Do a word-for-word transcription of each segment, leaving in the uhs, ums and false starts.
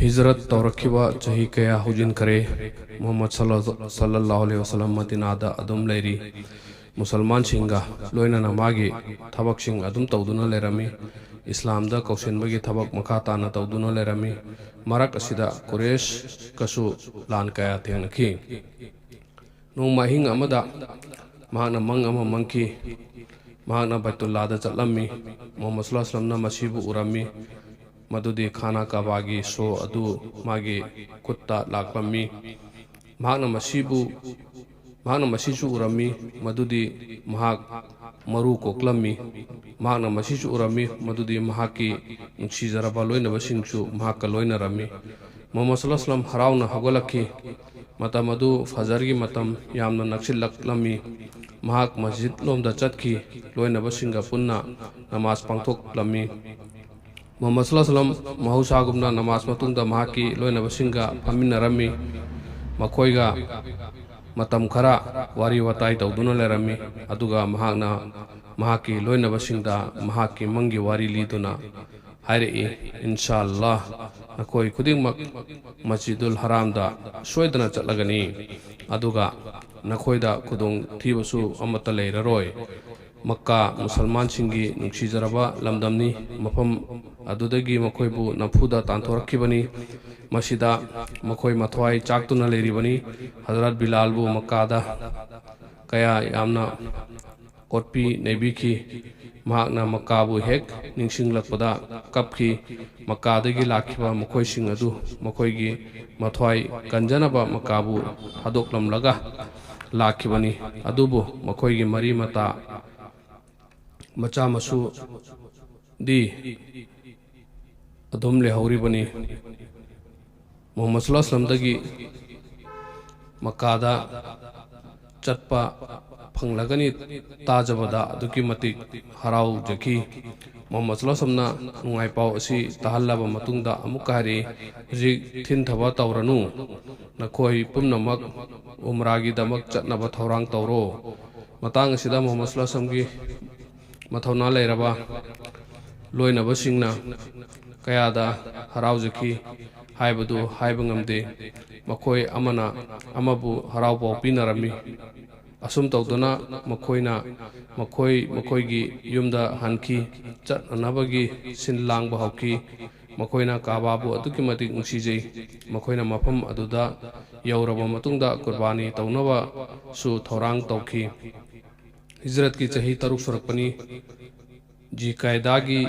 ꯍꯤꯖꯔꯠ ꯇꯧꯔꯛꯈꯤꯕ ꯆꯍꯤ ꯀꯌꯥ ꯍꯧꯖꯤꯟꯈꯔꯦ꯫ ꯃꯨꯍꯝꯃꯗ ꯁꯜꯂ-, ꯁꯜꯂꯜꯂꯥꯍꯨ ꯑꯂꯩꯍꯤ ꯋꯁꯜꯂꯝ ꯃꯗꯤꯅꯥꯗ ꯑꯗꯨꯝ ꯂꯩꯔꯤ꯫ ꯃꯨꯁꯜꯃꯥꯟꯁꯤꯡꯒ ꯂꯣꯏꯅꯅ ꯃꯥꯒꯤ ꯊꯕꯛꯁꯤꯡ ꯑꯗꯨꯝ ꯇꯧꯗꯨꯅ ꯂꯩꯔꯝꯃꯤ꯫ ꯏꯁꯂꯥꯝꯗ ꯀꯧꯁꯤꯟꯕꯒꯤ ꯊꯕꯛ ꯃꯈꯥ ꯇꯥꯅ ꯇꯧꯗꯨꯅ ꯂꯩꯔꯝꯃꯤ꯫ ꯃꯔꯛ ꯑꯁꯤꯗ ꯀꯨꯔꯦꯁꯀꯁꯨ ꯂꯥꯟ ꯀꯌꯥ ꯊꯦꯡꯅꯈꯤ꯫ ꯅꯣꯡꯃ ꯑꯍꯤꯡ ꯑꯃꯗ ꯃꯍꯥꯛꯅ ꯃꯪ ꯑꯃ ꯃꯪꯈꯤ꯫ ꯃꯍꯥꯛꯅ ꯕꯩꯇꯨꯜꯂꯥꯗ ꯆꯠꯂꯝꯃꯤ꯫ ꯃꯨꯍꯝꯃꯗ ꯁꯜꯂꯜꯂꯥꯍꯨ ꯑꯂꯩꯍꯤ ꯋꯁꯜꯂꯝꯅ ꯃꯁꯤꯕꯨ ꯎꯔꯝꯃꯤ꯫ ꯃꯗꯨꯗꯤ ꯈꯥꯅꯥ ꯀꯥꯕꯥꯒꯤ ꯁꯣ ꯑꯗꯨ ꯃꯥꯒꯤ ꯈꯨꯠꯇ ꯂꯥꯛꯂꯝꯃꯤ꯫ ꯃꯍꯥꯛꯅ ꯃꯁꯤꯕꯨ, ꯃꯍꯥꯛꯅ ꯃꯁꯤꯁꯨ ꯎꯔꯝꯃꯤ, ꯃꯗꯨꯗꯤ ꯃꯍꯥꯛ ꯃꯔꯨ ꯀꯣꯛꯂꯝꯃꯤ꯫ ꯃꯍꯥꯛꯅ ꯃꯁꯤꯁꯨ ꯎꯔꯝꯃꯤ, ꯃꯗꯨꯗꯤ ꯃꯍꯥꯛꯀꯤ ꯅꯨꯡꯁꯤꯖꯔꯕ ꯂꯣꯏꯅꯕꯁꯤꯡꯁꯨ ꯃꯍꯥꯛꯀ ꯂꯣꯏꯅꯔꯝꯃꯤ꯫ ꯃꯨꯍꯝꯃꯗ ꯁꯜꯂꯜꯂꯥꯍꯨ ꯑꯂꯩꯍꯤ ꯋꯁꯜꯂꯝ ꯍꯔꯥꯎꯅ ꯍꯧꯒꯠꯂꯛꯈꯤ꯫ ꯃꯇꯝ ꯑꯗꯨ ꯐꯖꯔꯒꯤ ꯃꯇꯝ ꯌꯥꯝꯅ ꯅꯛꯁꯤꯜꯂꯛꯂꯝꯃꯤ꯫ ꯃꯍꯥꯛ ꯃꯁꯖꯤꯗ ꯂꯣꯝꯗ ꯆꯠꯈꯤ꯫ ꯂꯣꯏꯅꯕꯁꯤꯡꯒ ꯄꯨꯟꯅ ꯅꯃꯥꯖ ꯄꯥꯡꯊꯣꯛꯂꯝꯃꯤ꯫ ꯃꯨꯍꯝꯃꯗ ꯁꯜꯂꯜꯂꯥꯍꯨ ꯑꯂꯩꯍꯤ ꯋꯁꯜꯂꯝ ꯃꯍꯧꯁꯥꯒꯨꯝꯅ ꯅꯃꯥꯖ ꯃꯇꯨꯡꯗ ꯃꯍꯥꯛꯀꯤ ꯂꯣꯏꯅꯕꯁꯤꯡꯒ ꯐꯝꯃꯤꯟꯅꯔꯝꯃꯤ꯫ ꯃꯈꯣꯏꯒ ꯃꯇꯝ ꯈꯔ ꯋꯥꯔꯤ ꯋꯥꯇꯥꯏ ꯇꯧꯗꯨꯅ ꯂꯩꯔꯝꯃꯤ꯫ ꯑꯗꯨꯒ ꯃꯍꯥꯛꯅ ꯃꯍꯥꯛꯀꯤ ꯂꯣꯏꯅꯕꯁꯤꯡꯗ ꯃꯍꯥꯛꯀꯤ ꯃꯪꯒꯤ ꯋꯥꯔꯤ ꯂꯤꯗꯨꯅ ꯍꯥꯏꯔꯛꯏ, "ꯏꯟꯁꯥ ꯑꯜꯂꯥꯍ, ꯅꯈꯣꯏ ꯈꯨꯗꯤꯡꯃꯛ ꯃꯁꯖꯤꯗꯨꯜ ꯍꯔꯥꯝꯗ ꯁꯣꯏꯗꯅ ꯆꯠꯂꯒꯅꯤ, ꯑꯗꯨꯒ ꯅꯈꯣꯏꯗ ꯈꯨꯗꯣꯡ ꯊꯤꯕꯁꯨ ꯑꯃꯠꯇ ꯂꯩꯔꯔꯣꯏ꯫ ꯃꯛꯀꯥ ꯃꯨꯁꯜꯃꯥꯟꯁꯤꯡꯒꯤ ꯅꯨꯡꯁꯤꯖꯔꯕ ꯂꯝꯗꯝꯅꯤ꯫ ꯃꯐꯝ ꯑꯗꯨꯗꯒꯤ ꯃꯈꯣꯏꯕꯨ ꯅꯝꯐꯨꯗ ꯇꯥꯟꯊꯣꯔꯛꯈꯤꯕꯅꯤ꯫ ꯃꯁꯤꯗ ꯃꯈꯣꯏ ꯃꯊ꯭ꯋꯥꯏ ꯆꯥꯛꯇꯨꯅ ꯂꯩꯔꯤꯕꯅꯤ꯫ ꯍꯖꯔꯠ ꯕꯤꯂꯥꯜꯕꯨ ꯃꯛꯀꯥꯗ ꯀꯌꯥ ꯌꯥꯝꯅ ꯑꯣꯠꯄꯤ ꯅꯩꯕꯤꯈꯤ꯫ ꯃꯍꯥꯛꯅ ꯃꯛꯀꯥꯕꯨ ꯍꯦꯛ ꯅꯤꯡꯁꯤꯡꯂꯛꯄꯗ ꯀꯞꯈꯤ꯫ ꯃꯛꯀꯥꯗꯒꯤ ꯂꯥꯛꯈꯤꯕ ꯃꯈꯣꯏꯁꯤꯡ ꯑꯗꯨ ꯃꯈꯣꯏꯒꯤ ꯃꯊ꯭ꯋꯥꯏ ꯀꯟꯖꯅꯕ ꯃꯛꯀꯥꯕꯨ ꯊꯥꯗꯣꯛꯂꯝꯂꯒ ꯂꯥꯛꯈꯤꯕꯅꯤ꯫ ꯑꯗꯨꯕꯨ ꯃꯈꯣꯏꯒꯤ ꯃꯔꯤ ꯃꯇꯥ, ꯃꯆꯥ ꯃꯁꯨꯗꯤ ꯑꯗꯨꯝ ꯂꯩꯍꯧꯔꯤꯕꯅꯤ"꯫ ꯃꯨꯍꯝꯃꯗ ꯁꯜꯂꯜꯂꯥꯍꯨ ꯑꯂꯩꯍꯤ ꯋꯁꯜꯂꯝꯗꯒꯤ ꯃꯛꯀꯥꯗ ꯆꯠꯄ ꯐꯪꯂꯒꯅꯤ ꯇꯥꯖꯕꯗ ꯑꯗꯨꯛꯀꯤ ꯃꯇꯤꯛ ꯍꯔꯥꯎꯖꯈꯤ꯫ ꯃꯨꯍꯝꯃꯗ ꯁꯜꯂꯜꯂꯥꯍꯨ ꯑꯂꯩꯍꯤ ꯋꯁꯜꯂꯝꯅ ꯅꯨꯡꯉꯥꯏ ꯄꯥꯎ ꯑꯁꯤ ꯇꯥꯍꯜꯂꯕ ꯃꯇꯨꯡꯗ ꯑꯃꯨꯛꯀ ꯍꯥꯏꯔꯛꯏ, "ꯍꯧꯖꯤꯛ ꯊꯤꯟꯊꯕ ꯇꯧꯔꯅꯨ, ꯅꯈꯣꯏ ꯄꯨꯝꯅꯃꯛ ꯎꯝꯔꯥꯒꯤꯗꯃꯛ ꯆꯠꯅꯕ ꯊꯧꯔꯥꯡ ꯇꯧꯔꯣ"꯫ ꯃꯇꯥꯡ ꯑꯁꯤꯗ ꯃꯨꯍꯝꯃꯗ ꯁꯜꯂꯜꯂꯥꯍꯨ ꯑꯂꯩꯍꯤ ꯋꯁꯜꯂꯝꯒꯤ ꯃꯊꯧꯅꯥ ꯂꯩꯔꯕ ꯂꯣꯏꯅꯕꯁꯤꯡꯅ ꯀꯌꯥꯗ ꯍꯔꯥꯎꯖꯈꯤ꯫ ꯍꯥꯏꯕꯗꯨ ꯍꯥꯏꯕ ꯉꯝꯗꯦ꯫ ꯃꯈꯣꯏ ꯑꯃꯅ ꯑꯃꯕꯨ ꯍꯔꯥꯎ ꯄꯥꯎ ꯄꯤꯅꯔꯝꯃꯤ꯫ ꯑꯁꯨꯝ ꯇꯧꯗꯨꯅ ꯃꯈꯣꯏꯅ ꯃꯈꯣꯏ ꯃꯈꯣꯏꯒꯤ ꯌꯨꯝꯗ ꯍꯟꯈꯤ꯫ ꯆꯠꯅꯅꯕꯒꯤ ꯁꯤꯟ ꯂꯥꯡꯕ ꯍꯧꯈꯤ꯫ ꯃꯈꯣꯏꯅ ꯀꯥꯕꯥꯕꯨ ꯑꯗꯨꯛꯀꯤ ꯃꯇꯤꯛ ꯅꯨꯡꯁꯤꯖꯩ꯫ ꯃꯈꯣꯏꯅ ꯃꯐꯝ ꯑꯗꯨꯗ ꯌꯧꯔꯕ ꯃꯇꯨꯡꯗ ꯀꯨꯔꯕꯥꯅꯤ ꯇꯧꯅꯕꯁꯨ ꯊꯧꯔꯥꯡ ꯇꯧꯈꯤ꯫ ꯍꯤꯖꯔꯠꯀꯤ ꯆꯍꯤ ꯇꯔꯨꯛ ꯁꯨꯔꯛꯄꯅꯤ꯫ ꯖꯤꯀꯥꯏꯗꯥꯒꯤ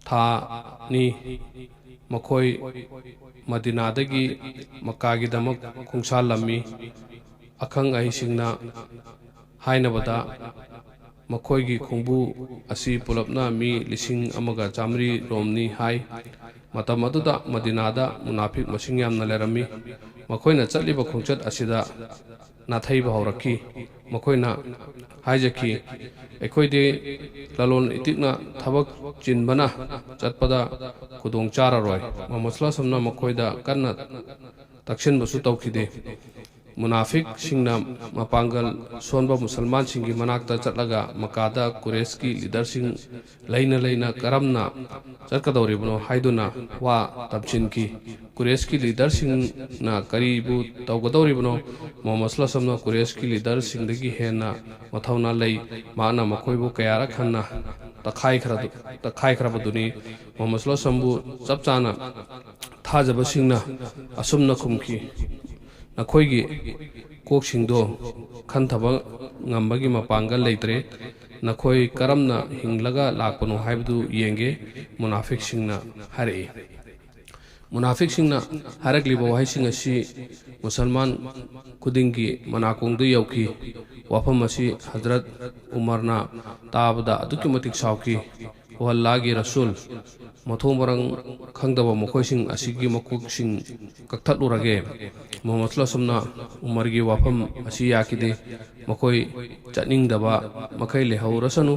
ꯊꯥꯅꯤ꯫ ꯃꯈꯣꯏ ꯃꯗꯤꯅꯥꯗꯒꯤ ꯃꯛꯀꯥꯒꯤꯗꯃꯛ ꯈꯣꯡꯁꯥꯜꯂꯝꯃꯤ꯫ ꯑꯈꯪ ꯑꯍꯩꯁꯤꯡꯅ ꯍꯥꯏꯅꯕꯗ, ꯃꯈꯣꯏꯒꯤ ꯈꯣꯡꯕꯨ ꯑꯁꯤ ꯄꯨꯂꯞꯅ ꯃꯤ ꯂꯤꯁꯤꯡ ꯑꯃꯒ ꯆꯥꯃꯔꯤ ꯔꯣꯝꯅꯤ ꯍꯥꯏ꯫ ꯃꯇꯝ ꯑꯗꯨꯗ ꯃꯗꯤꯅꯥꯗ ꯃꯨꯅꯥꯐꯤꯛ ꯃꯁꯤꯡ ꯌꯥꯝꯅ ꯂꯩꯔꯝꯃꯤ꯫ ꯃꯈꯣꯏꯅ ꯆꯠꯂꯤꯕ ꯈꯣꯡꯆꯠ ꯑꯁꯤꯗ ꯅꯥꯊꯩꯕ ꯍꯧꯔꯛꯈꯤ꯫ ꯃꯈꯣꯏꯅ ꯍꯥꯏꯖꯈꯤ, "ꯑꯩꯈꯣꯏꯗꯤ ꯂꯂꯣꯟ ꯏꯇꯤꯛꯅ ꯊꯕꯛ ꯆꯤꯟꯕꯅ ꯆꯠꯄꯗ ꯈꯨꯗꯣꯡ ꯆꯥꯔꯔꯣꯏ꯫" ꯃꯨꯍꯝꯃꯗ ꯁꯜꯂꯜꯂꯥꯍꯨ ꯑꯂꯥꯏꯍꯤ ꯋꯥꯁꯜꯂꯝꯅ ꯃꯈꯣꯏꯗ ꯀꯟꯅ ꯇꯛꯁꯤꯟꯕꯁꯨ ꯇꯧꯈꯤꯗꯦ꯫ ꯃꯨꯅꯥꯐꯤꯛꯁꯤꯡꯅ ꯃꯄꯥꯡꯒꯜ ꯁꯣꯟꯕ ꯃꯨꯁꯜꯃꯥꯟꯁꯤꯡꯒꯤ ꯃꯅꯥꯛꯇ ꯆꯠꯂꯒ ꯃꯛꯀꯥꯗ ꯀꯨꯔꯦꯁꯀꯤ ꯂꯤꯗꯔꯁꯤꯡ ꯂꯩꯅ ꯂꯩꯅ ꯀꯔꯝꯅ ꯆꯠꯀꯗꯧꯔꯤꯕꯅꯣ ꯍꯥꯏꯗꯨꯅ ꯋꯥ ꯇꯝꯁꯤꯟꯈꯤ꯫ ꯀꯨꯔꯦꯁꯀꯤ ꯂꯤꯗꯔꯁꯤꯡꯅ ꯀꯔꯤꯕꯨ ꯇꯧꯒꯗꯧꯔꯤꯕꯅꯣ? ꯃꯨꯍꯝꯃꯗ ꯁꯜꯂꯜꯂꯥꯍꯨ ꯑꯂꯥꯏꯍꯤ ꯋꯥꯁꯜꯂꯝꯅ ꯀꯨꯔꯦꯁꯀꯤ ꯂꯤꯗꯔꯁꯤꯡꯗꯒꯤ ꯍꯦꯟꯅ ꯃꯊꯧꯅꯥ ꯂꯩ꯫ ꯃꯍꯥꯛꯅ ꯃꯈꯣꯏꯕꯨ ꯀꯌꯥꯔꯛ ꯍꯟꯅ ꯇꯛꯈꯥꯏꯈ꯭ꯔꯗꯨ-, ꯇꯛꯈꯥꯏꯈ꯭ꯔꯕꯗꯨꯅꯤ꯫ ꯃꯨꯍꯝꯃꯗ ꯁꯜꯂꯜꯂꯥꯍꯨ ꯑꯂꯥꯏꯍꯤ ꯋꯥꯁꯜꯂꯝꯕꯨ ꯆꯞ ꯆꯥꯅ ꯊꯥꯖꯕꯁꯤꯡꯅ ꯑꯁꯨꯝꯅ ꯈꯨꯝꯈꯤ, "ꯅꯈꯣꯏꯒꯤ ꯀꯣꯛꯁꯤꯡꯗꯣ ꯈꯟꯊꯕ ꯉꯝꯕꯒꯤ ꯃꯄꯥꯡꯒꯜ ꯂꯩꯇ꯭ꯔꯦ꯫ ꯅꯈꯣꯏ ꯀꯔꯝꯅ ꯍꯤꯡꯂꯒ ꯂꯥꯛꯄꯅꯣ ꯍꯥꯏꯕꯗꯨ ꯌꯦꯡꯒꯦ," ꯃꯨꯅꯥꯐꯤꯛꯁꯤꯡꯅ ꯍꯥꯏꯔꯛꯏ꯫ ꯃꯨꯅꯥꯐꯤꯛꯁꯤꯡꯅ ꯍꯥꯏꯔꯛꯂꯤꯕ ꯋꯥꯍꯩꯁꯤꯡ ꯑꯁꯤ ꯃꯨꯁꯜꯃꯥꯟ ꯈꯨꯗꯤꯡꯒꯤ ꯃꯅꯥꯀꯣꯡꯗ ꯌꯧꯈꯤ꯫ ꯋꯥꯐꯝ ꯑꯁꯤ ꯍꯖꯔꯠ ꯎꯃꯔꯅ ꯇꯥꯕꯗ ꯑꯗꯨꯛꯀꯤ ꯃꯇꯤꯛ ꯁꯥꯎꯈꯤ꯫ "ꯑꯣ ꯑꯜꯂꯥꯍꯒꯤ ꯔꯁꯨꯜ, ꯃꯊꯣꯡ ꯃꯔꯝ ꯈꯪꯗꯕ ꯃꯈꯣꯏꯁꯤꯡ ꯑꯁꯤꯒꯤ ꯃꯀꯣꯛꯁꯤꯡ ꯀꯛꯊꯠꯂꯨꯔꯒꯦ꯫" ꯃꯨꯍꯝꯃꯗ ꯁꯜꯂꯜꯂꯥꯍꯨ ꯑꯂꯥꯏꯍꯤ ꯋꯥꯁꯜꯂꯝꯅ ꯎꯃꯔꯒꯤ ꯋꯥꯐꯝ ꯑꯁꯤ ꯌꯥꯈꯤꯗꯦ꯫ "ꯃꯈꯣꯏ ꯆꯠꯅꯤꯡꯗꯕ ꯃꯈꯩ ꯂꯩꯍꯧꯔꯁꯅꯨ"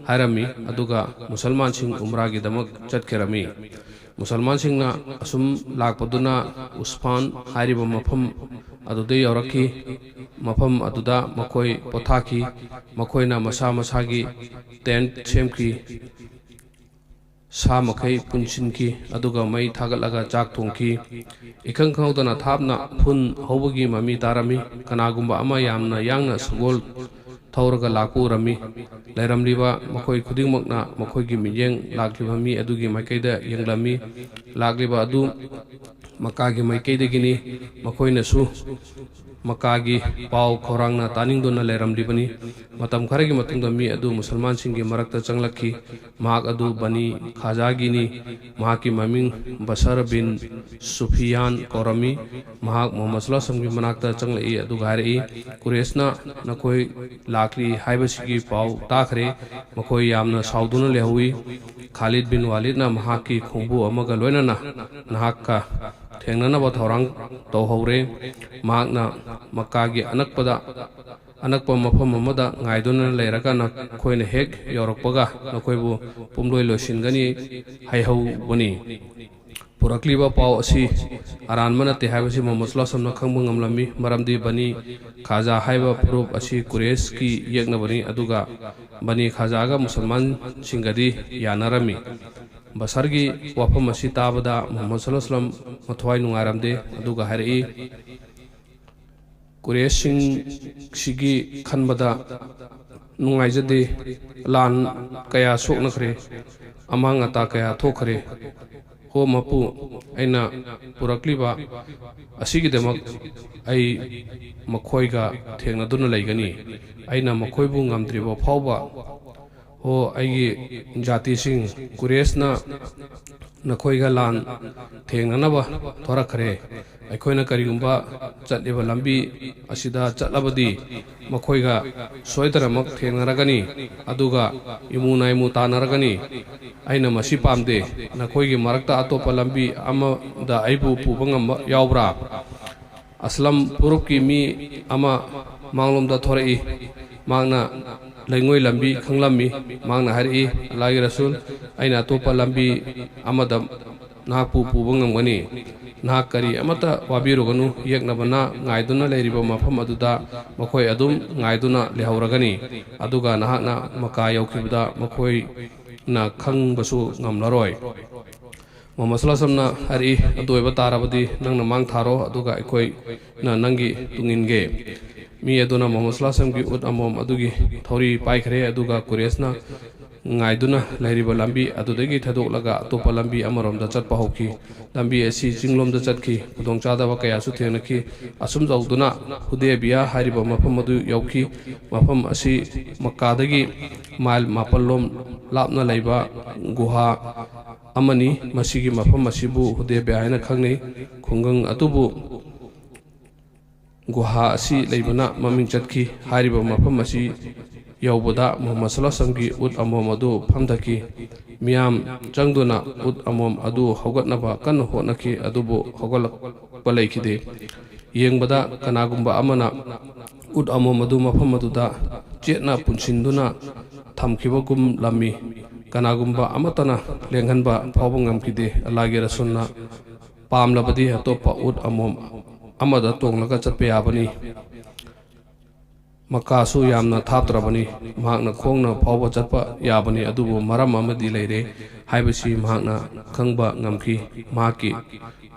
ꯍꯥꯏꯔꯝꯃꯤ꯫ ꯑꯗꯨꯒ ꯃꯨꯁꯜꯃꯥꯟꯁꯤꯡ ꯎꯝꯔꯥꯒꯤꯗꯃꯛ ꯆꯠꯈꯤꯔꯝꯃꯤ꯫ ꯃꯨꯁꯜꯃꯥꯟꯁꯤꯡꯅ ꯑꯁꯨꯝ ꯂꯥꯛꯄꯗꯨꯅ ꯎꯁꯐꯥꯟ ꯍꯥꯏꯔꯤꯕ ꯃꯐꯝ ꯑꯗꯨꯗ ꯌꯧꯔꯛꯈꯤ꯫ ꯃꯐꯝ ꯑꯗꯨꯗ ꯃꯈꯣꯏ ꯄꯣꯊꯥꯈꯤ꯫ ꯃꯈꯣꯏꯅ ꯃꯁꯥ ꯃꯁꯥꯒꯤ ꯇꯦꯟꯠ ꯁꯦꯝꯈꯤ꯫ ꯁꯥ ꯃꯈꯩ ꯄꯨꯟꯁꯤꯟꯈꯤ, ꯑꯗꯨꯒ ꯃꯩ ꯊꯥꯒꯠꯂꯒ ꯆꯥꯛ ꯊꯣꯡꯈꯤ꯫ ꯏꯈꯪ ꯈꯪꯍꯧꯗꯅ ꯊꯥꯞꯅ ꯐꯨꯟ ꯍꯧꯕꯒꯤ ꯃꯃꯤ ꯇꯥꯔꯝꯃꯤ꯫ ꯀꯅꯥꯒꯨꯝꯕ ꯑꯃ ꯌꯥꯝꯅ ꯌꯥꯡꯅ ꯁꯒꯣꯜ ꯊꯧꯔꯒ ꯂꯥꯛꯄ ꯎꯔꯝꯃꯤ꯫ ꯂꯩꯔꯝꯂꯤꯕ ꯃꯈꯣꯏ ꯈꯨꯗꯤꯡꯃꯛꯅ ꯃꯈꯣꯏꯒꯤ ꯃꯤꯠꯌꯦꯡ ꯂꯥꯛꯂꯤꯕ ꯃꯤ ꯑꯗꯨꯒꯤ ꯃꯥꯏꯀꯩꯗ ꯌꯦꯡꯂꯝꯃꯤ꯫ ꯂꯥꯛꯂꯤꯕ ꯑꯗꯨ ꯃꯛꯀꯥꯒꯤ ꯃꯥꯏꯀꯩꯗꯒꯤꯅꯤ꯫ ꯃꯈꯣꯏꯅꯁꯨ ꯃꯛꯀꯥꯒꯤ ꯄꯥꯎ ꯈꯧꯔꯥꯡꯅ ꯇꯥꯅꯤꯡꯗꯨꯅ ꯂꯩꯔꯝꯂꯤꯕꯅꯤ꯫ ꯃꯇꯝ ꯈꯔꯒꯤ ꯃꯇꯨꯡꯗ ꯃꯤ ꯑꯗꯨ ꯃꯨꯁꯜꯃꯥꯟꯁꯤꯡꯒꯤ ꯃꯔꯛꯇ ꯆꯪꯂꯛꯈꯤ꯫ ꯃꯍꯥꯛ ꯑꯗꯨ ꯕꯅꯤ ꯈꯥꯖꯥꯒꯤꯅꯤ꯫ ꯃꯍꯥꯛꯀꯤ ꯃꯃꯤꯡ ꯕꯁꯔ ꯕꯤꯟ ꯁꯨꯐꯤꯌꯥꯟ ꯀꯧꯔꯝꯃꯤ꯫ ꯃꯍꯥꯛ ꯃꯨꯍꯝꯃꯗ ꯁꯜꯂꯜꯂꯥꯍꯨ ꯑꯂꯥꯏꯍꯤ ꯋꯥꯁꯜꯂꯝꯒꯤ ꯃꯅꯥꯛꯇ ꯆꯪꯂꯛꯏ, ꯑꯗꯨꯒ ꯍꯥꯏꯔꯛꯏ, "ꯀꯨꯔꯦꯁꯅ ꯅꯈꯣꯏ ꯂꯥꯛꯂꯤ ꯍꯥꯏꯕꯁꯤꯒꯤ ꯄꯥꯎ ꯇꯥꯈ꯭ꯔꯦ꯫ ꯃꯈꯣꯏ ꯌꯥꯝꯅ ꯁꯥꯎꯗꯨꯅ ꯂꯩꯍꯧꯏ꯫ ꯈꯥꯂꯤꯗ ꯕꯤꯟ ꯋꯥꯂꯤꯗꯅ ꯃꯍꯥꯛꯀꯤ ꯈꯣꯡꯕꯨ ꯑꯃꯒ ꯂꯣꯏꯅꯅ ꯅꯍꯥꯛꯀ ꯊꯦꯡꯅꯅꯕ ꯊꯧꯔꯥꯡ ꯇꯧꯍꯧꯔꯦ꯫ ꯃꯍꯥꯛꯅ ꯃꯛꯀꯥꯒꯤ ꯑꯅꯛꯄꯗ, ꯑꯅꯛꯄ ꯃꯐꯝ ꯑꯃꯗ ꯉꯥꯏꯗꯨꯅ ꯂꯩꯔꯒ ꯅꯈꯣꯏꯅ ꯍꯦꯛ ꯌꯧꯔꯛꯄꯒ ꯅꯈꯣꯏꯕꯨ ꯄꯨꯝꯂꯣꯏ ꯂꯣꯏꯁꯤꯟꯒꯅꯤ" ꯍꯥꯏꯍꯧꯕꯅꯤ꯫ ꯄꯨꯔꯛꯂꯤꯕ ꯄꯥꯎ ꯑꯁꯤ ꯑꯔꯥꯟꯕ ꯅꯠꯇꯦ ꯍꯥꯏꯕꯁꯤ ꯃꯨꯍꯝꯃꯗ ꯁꯜꯂꯜꯂꯥꯍꯨ ꯑꯂꯥꯏꯍꯤ ꯋꯥꯁꯜꯂꯝꯅ ꯈꯪꯕ ꯉꯝꯂꯝꯃꯤ, ꯃꯔꯝꯗꯤ ꯕꯅꯤ ꯈꯥꯖꯥ ꯍꯥꯏꯕ ꯐꯨꯔꯨꯞ ꯑꯁꯤ ꯀꯨꯔꯦꯁꯀꯤ ꯌꯦꯛꯅꯕꯅꯤ, ꯑꯗꯨꯒ ꯕꯅꯤ ꯈꯥꯖꯥꯒ ꯃꯨꯁꯜꯃꯥꯟꯁꯤꯡꯒꯗꯤ ꯌꯥꯅꯔꯝꯃꯤ꯫ ꯕꯁꯔꯒꯤ ꯋꯥꯐꯝ ꯑꯁꯤ ꯇꯥꯕꯗ ꯃꯨꯍꯝꯃꯗ ꯁꯜꯂꯜꯂꯥꯍꯨ ꯑꯂꯥꯏꯍꯤ ꯋꯥꯁꯜꯂꯝ ꯃꯊ꯭ꯋꯥꯏ ꯅꯨꯡꯉꯥꯏꯔꯝꯗꯦ, ꯑꯗꯨꯒ ꯍꯥꯏꯔꯛꯏ, "ꯀꯨꯔꯦꯁꯁꯤꯡꯁꯤꯒꯤ ꯈꯟꯕꯗ ꯅꯨꯡꯉꯥꯏꯖꯗꯦ꯫ ꯂꯥꯟ ꯀꯌꯥ ꯁꯣꯛꯅꯈ꯭ꯔꯦ, ꯑꯃꯥꯡ ꯑꯇꯥ ꯀꯌꯥ ꯊꯣꯛꯈ꯭ꯔꯦ꯫ ꯍꯣ ꯃꯄꯨ, ꯑꯩꯅ ꯄꯨꯔꯛꯂꯤꯕ ꯑꯁꯤꯒꯤꯗꯃꯛ ꯑꯩ ꯃꯈꯣꯏꯒ ꯊꯦꯡꯅꯗꯨꯅ ꯂꯩꯒꯅꯤ꯫ ꯑꯩꯅ ꯃꯈꯣꯏꯕꯨ ꯉꯝꯗ꯭ꯔꯤꯕ ꯐꯥꯎꯕ, ꯍꯣ ꯑꯩꯒꯤ ꯖꯥꯇꯤꯁꯤꯡ, ꯀꯨꯔꯦꯁꯅ ꯅꯈꯣꯏꯒ ꯂꯥꯟ ꯊꯦꯡꯅꯅꯕ ꯊꯣꯔꯛꯈ꯭ꯔꯦ꯫ ꯑꯩꯈꯣꯏꯅ ꯀꯔꯤꯒꯨꯝꯕ ꯆꯠꯂꯤꯕ ꯂꯝꯕꯤ ꯑꯁꯤꯗ ꯆꯠꯂꯕꯗꯤ ꯃꯈꯣꯏꯒ ꯁꯣꯏꯗꯅꯃꯛ ꯊꯦꯡꯅꯔꯒꯅꯤ, ꯑꯗꯨꯒ ꯏꯃꯨ ꯅꯥꯏꯃꯨ ꯇꯥꯟꯅꯔꯒꯅꯤ꯫ ꯑꯩꯅ ꯃꯁꯤ ꯄꯥꯝꯗꯦ꯫ ꯅꯈꯣꯏꯒꯤ ꯃꯔꯛꯇ ꯑꯇꯣꯞꯄ ꯂꯝꯕꯤ ꯑꯃꯗ ꯑꯩꯕꯨ ꯄꯨꯕ ꯉꯝꯕ ꯌꯥꯎꯕ꯭ꯔꯥ?" ꯑꯁꯂꯝ ꯐꯨꯔꯨꯞꯀꯤ ꯃꯤ ꯑꯃ ꯃꯥꯡꯂꯣꯝꯗ ꯊꯣꯔꯛꯏ꯫ ꯃꯍꯥꯛꯅ ꯂꯩꯉꯣꯏ ꯂꯝꯕꯤ ꯈꯪꯂꯝꯃꯤ꯫ ꯃꯍꯥꯛꯅ ꯍꯥꯏꯔꯛꯏ, "ꯑꯜꯂꯥꯍꯒꯤ ꯔꯁꯨꯜ, ꯑꯩꯅ ꯑꯇꯣꯞꯄ ꯂꯝꯕꯤ ꯑꯃꯗ ꯅꯍꯥꯛꯄꯨ ꯄꯨꯕ ꯉꯝꯒꯅꯤ꯫ ꯅꯍꯥꯛ ꯀꯔꯤ ꯑꯃꯠꯇ ꯋꯥꯕꯤꯔꯨꯒꯅꯨ꯫ ꯌꯦꯛꯅꯕꯅ ꯉꯥꯏꯗꯨꯅ ꯂꯩꯔꯤꯕ ꯃꯐꯝ ꯑꯗꯨꯗ ꯃꯈꯣꯏ ꯑꯗꯨꯝ ꯉꯥꯏꯗꯨꯅ ꯂꯩꯍꯧꯔꯒꯅꯤ꯫ ꯑꯗꯨꯒ ꯅꯍꯥꯛꯅ ꯃꯀꯥ ꯌꯧꯈꯤꯕꯗ ꯃꯈꯣꯏ ꯅ ꯈꯪꯕꯁꯨ ꯉꯝꯂꯔꯣꯏ꯫ ꯃꯨꯍꯝꯃꯗ ꯁꯜꯂꯜꯂꯥꯍꯨ ꯑꯂꯥꯏꯍꯤ ꯋꯥꯁꯜꯂꯝꯅ ꯍꯥꯏꯔꯛꯏ, "ꯑꯗꯨ ꯑꯣꯏꯕ ꯇꯥꯔꯕꯗꯤ ꯅꯪꯅ ꯃꯥꯡ ꯊꯥꯔꯣ, ꯑꯗꯨꯒ ꯑꯩꯈꯣꯏꯅ ꯅꯪꯒꯤ ꯇꯨꯡ ꯏꯟꯒꯦ"꯫ ꯃꯤ ꯑꯗꯨꯅ ꯃꯨꯍꯝꯃꯗ ꯁꯜꯂꯜꯂꯥꯍꯨ ꯑꯂꯥꯏꯍꯤ ꯋꯥꯁꯜꯂꯝꯒꯤ ꯎꯠ ꯑꯃꯣꯝ ꯑꯗꯨꯒꯤ ꯊꯧꯔꯤ ꯄꯥꯏꯈ꯭ꯔꯦ, ꯑꯗꯨꯒ ꯀꯨꯔꯦꯁꯅ ꯉꯥꯏꯗꯨꯅ ꯂꯩꯔꯤꯕ ꯂꯝꯕꯤ ꯑꯗꯨꯗꯒꯤ ꯊꯩꯗꯣꯛꯂꯒ ꯑꯇꯣꯞꯄ ꯂꯝꯕꯤ ꯑꯃꯔꯣꯝꯗ ꯆꯠꯄ ꯍꯧꯈꯤ꯫ ꯂꯝꯕꯤ ꯑꯁꯤ ꯆꯤꯡꯂꯣꯝꯗ ꯆꯠꯈꯤ꯫ ꯈꯨꯗꯣꯡꯆꯥꯗꯕ ꯀꯌꯥꯁꯨ ꯊꯦꯡꯅꯈꯤ꯫ ꯑꯁꯨꯝ ꯇꯧꯗꯨꯅ ꯍꯨꯗꯦꯕꯤꯌꯥ ꯍꯥꯏꯔꯤꯕ ꯃꯐꯝ ꯑꯗꯨ ꯌꯧꯈꯤ꯫ ꯃꯐꯝ ꯑꯁꯤ ꯃꯛꯀꯥꯗꯒꯤ ꯃꯥꯏꯜ ꯃꯥꯄꯜ ꯂꯣꯝ ꯂꯥꯞꯅ ꯂꯩꯕ ꯒꯨꯍꯥ ꯑꯃꯅꯤ꯫ ꯃꯁꯤꯒꯤ ꯃꯐꯝ ꯑꯁꯤꯕꯨ ꯍꯨꯗꯦꯕꯤꯌꯥ ꯍꯥꯏꯅ ꯈꯪꯅꯩ꯫ ꯈꯨꯡꯒꯪ ꯑꯗꯨꯕꯨ ꯒꯨꯍꯥ ꯑꯁꯤ ꯂꯩꯕꯅ ꯃꯃꯤꯡ ꯆꯠꯈꯤ꯫ ꯍꯥꯏꯔꯤꯕ ꯃꯐꯝ ꯑꯁꯤ ꯌꯧꯕꯗ ꯃꯨꯍꯝꯃꯗ ꯁꯜꯂꯜꯂꯥꯍꯨ ꯑꯂꯥꯏꯍꯤ ꯋꯥꯁꯜꯂꯝꯒꯤ ꯎꯠ ꯑꯃꯣꯝ ꯑꯗꯨ ꯐꯝꯊꯈꯤ꯫ ꯃꯤꯌꯥꯝ ꯆꯪꯗꯨꯅ ꯎꯠ ꯑꯃꯣꯝ ꯑꯗꯨ ꯍꯧꯒꯠꯅꯕ ꯀꯟꯅ ꯍꯣꯠꯅꯈꯤ, ꯑꯗꯨꯕꯨ ꯍꯧꯒꯠꯂꯛꯄ ꯂꯩꯈꯤꯗꯦ꯫ ꯌꯦꯡꯕꯗ ꯀꯅꯥꯒꯨꯝꯕ ꯑꯃꯅ ꯎꯠ ꯑꯃꯣꯝ ꯑꯗꯨ ꯃꯐꯝ ꯑꯗꯨꯗ ꯆꯦꯠꯅ ꯄꯨꯟꯁꯤꯟꯗꯨꯅ ꯊꯝꯈꯤꯕꯒꯨꯝꯂꯝꯃꯤ꯫ ꯀꯅꯥꯒꯨꯝꯕ ꯑꯃꯠꯇꯅ ꯂꯦꯡꯍꯟꯕ ꯐꯥꯎꯕ ꯉꯝꯈꯤꯗꯦ꯫ ꯑꯜꯂꯥꯍꯒꯤ ꯔꯁꯨꯜꯅ ꯄꯥꯝꯂꯕꯗꯤ ꯑꯇꯣꯞꯄ ꯎꯠ ꯑꯃꯣꯝ ꯑꯃꯗ ꯇꯣꯡꯂꯒ ꯆꯠꯄ ꯌꯥꯕꯅꯤ꯫ ꯃꯀꯥꯁꯨ ꯌꯥꯝꯅ ꯊꯥꯞꯇ꯭ꯔꯕꯅꯤ꯫ ꯃꯍꯥꯛꯅ ꯈꯣꯡꯅ ꯐꯥꯎꯕ ꯆꯠꯄ ꯌꯥꯕꯅꯤ, ꯑꯗꯨꯕꯨ ꯃꯔꯝ ꯑꯃꯗꯤ ꯂꯩꯔꯦ ꯍꯥꯏꯕꯁꯤ ꯃꯍꯥꯛꯅ ꯈꯪꯕ ꯉꯝꯈꯤ꯫ ꯃꯍꯥꯛꯀꯤ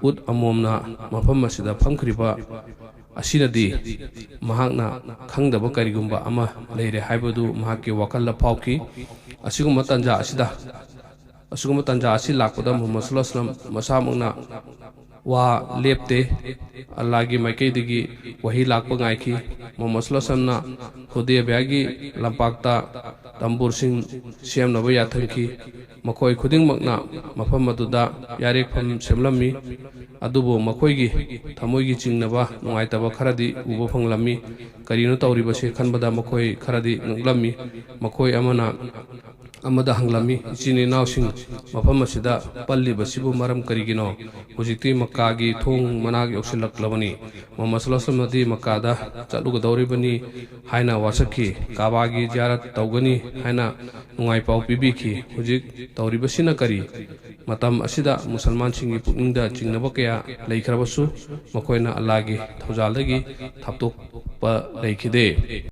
ꯎꯠ ꯑꯃꯣꯝꯅ ꯃꯐꯝ ꯑꯁꯤꯗ ꯐꯝꯈ꯭ꯔꯤꯕ ꯑꯁꯤꯅꯗꯤ ꯃꯍꯥꯛꯅ ꯈꯪꯗꯕ ꯀꯔꯤꯒꯨꯝꯕ ꯑꯃ ꯂꯩꯔꯦ ꯍꯥꯏꯕꯗꯨ ꯃꯍꯥꯛꯀꯤ ꯋꯥꯈꯜꯗ ꯐꯥꯎꯈꯤ꯫ ꯑꯁꯤꯒꯨꯝꯕ ꯇꯥꯟꯖꯥ ꯑꯁꯤꯗ ꯑꯁꯤꯒꯨꯝꯕ ꯇꯥꯟꯖꯥ ꯑꯁꯤ ꯂꯥꯛꯄꯗ ꯃꯨꯍꯝꯃꯗ ꯁꯜꯂꯜꯂꯥꯍꯨ ꯑꯂꯥꯏꯍꯤ ꯋꯥꯁꯜꯂꯝ ꯃꯁꯥꯃꯛꯅ ꯋꯥ ꯂꯦꯞꯇꯦ꯫ ꯑꯜꯂꯥꯍꯒꯤ ꯃꯥꯏꯀꯩꯗꯒꯤ ꯋꯥꯍꯤ ꯂꯥꯛꯄ ꯉꯥꯏꯈꯤ꯫ ꯃꯨꯍꯝꯃꯗ ꯁꯜꯂꯜꯂꯥꯍꯨ ꯑꯂꯥꯏꯍꯤ ꯋꯥꯁꯜꯂꯝꯅ ꯍꯨꯗꯦꯕꯤꯌꯥꯒꯤ ꯂꯝꯄꯥꯛꯇ ꯇꯝꯕꯨꯔꯁꯤꯡ ꯁꯦꯝꯅꯕ ꯌꯥꯊꯪꯈꯤ꯫ ꯃꯈꯣꯏ ꯈꯨꯗꯤꯡꯃꯛꯅ ꯃꯐꯝ ꯑꯗꯨꯗ ꯌꯥꯔꯦꯛꯐꯝ ꯁꯦꯝꯂꯝꯃꯤ꯫ ꯑꯗꯨꯕꯨ ꯃꯈꯣꯏꯒꯤ ꯊꯃꯣꯏꯒꯤ ꯆꯤꯡꯅꯕ, ꯅꯨꯡꯉꯥꯏꯇꯕ ꯈꯔꯗꯤ ꯎꯕ ꯐꯪꯂꯝꯃꯤ꯫ ꯀꯔꯤꯅꯣ ꯇꯧꯔꯤꯕꯁꯤ ꯈꯟꯕꯗ ꯃꯈꯣꯏ ꯈꯔꯗꯤ ꯉꯛꯂꯝꯃꯤ꯫ ꯃꯈꯣꯏ ꯑꯃꯅ ꯑꯃꯗ ꯍꯪꯂꯝꯃꯤ, "ꯏꯆꯤꯟ ꯏꯅꯥꯎꯁꯤꯡ, ꯃꯐꯝ ꯑꯁꯤꯗ ꯄꯜꯂꯤꯕꯁꯤꯕꯨ ꯃꯔꯝ ꯀꯔꯤꯒꯤꯅꯣ? ꯍꯧꯖꯤꯛꯇꯤ ꯃꯛꯀꯥꯒꯤ ꯊꯣꯡ ꯃꯅꯥꯛ ꯌꯧꯁꯤꯜꯂꯛꯂꯕꯅꯤ꯫ ꯃꯨꯍꯝꯃꯗ ꯁꯜꯂꯜꯂꯥꯍꯨ ꯑꯂꯥꯏꯍꯤ ꯋꯥꯁꯜꯂꯝꯅꯗꯤ ꯃꯛꯀꯥꯗ ꯆꯠꯂꯨꯒꯗꯧꯔꯤꯕꯅꯤ" ꯍꯥꯏꯅ ꯋꯥꯁꯛꯈꯤ꯫ "ꯀꯥꯕꯥꯒꯤ ꯖꯤꯌꯥꯔꯠ ꯇꯧꯒꯅꯤ" ꯍꯥꯏꯅ ꯅꯨꯡꯉꯥꯏ ꯄꯥꯎ ꯄꯤꯕꯤꯈꯤ꯫ ꯍꯧꯖꯤꯛ ꯇꯧꯔꯤꯕꯁꯤꯅ ꯀꯔꯤ? ꯃꯇꯝ ꯑꯁꯤꯗ ꯃꯨꯁꯜꯃꯥꯟꯁꯤꯡꯒꯤ ꯄꯨꯛꯅꯤꯡꯗ ꯆꯤꯡꯅꯕ ꯀꯌꯥ ꯂꯩꯈ꯭ꯔꯕꯁꯨ, ꯃꯈꯣꯏꯅ ꯑꯜꯂꯥꯍꯒꯤ ꯊꯧꯖꯥꯜꯗꯒꯤ ꯊꯥꯞꯇꯣꯛꯄ ꯂꯩꯈꯤꯗꯦ꯫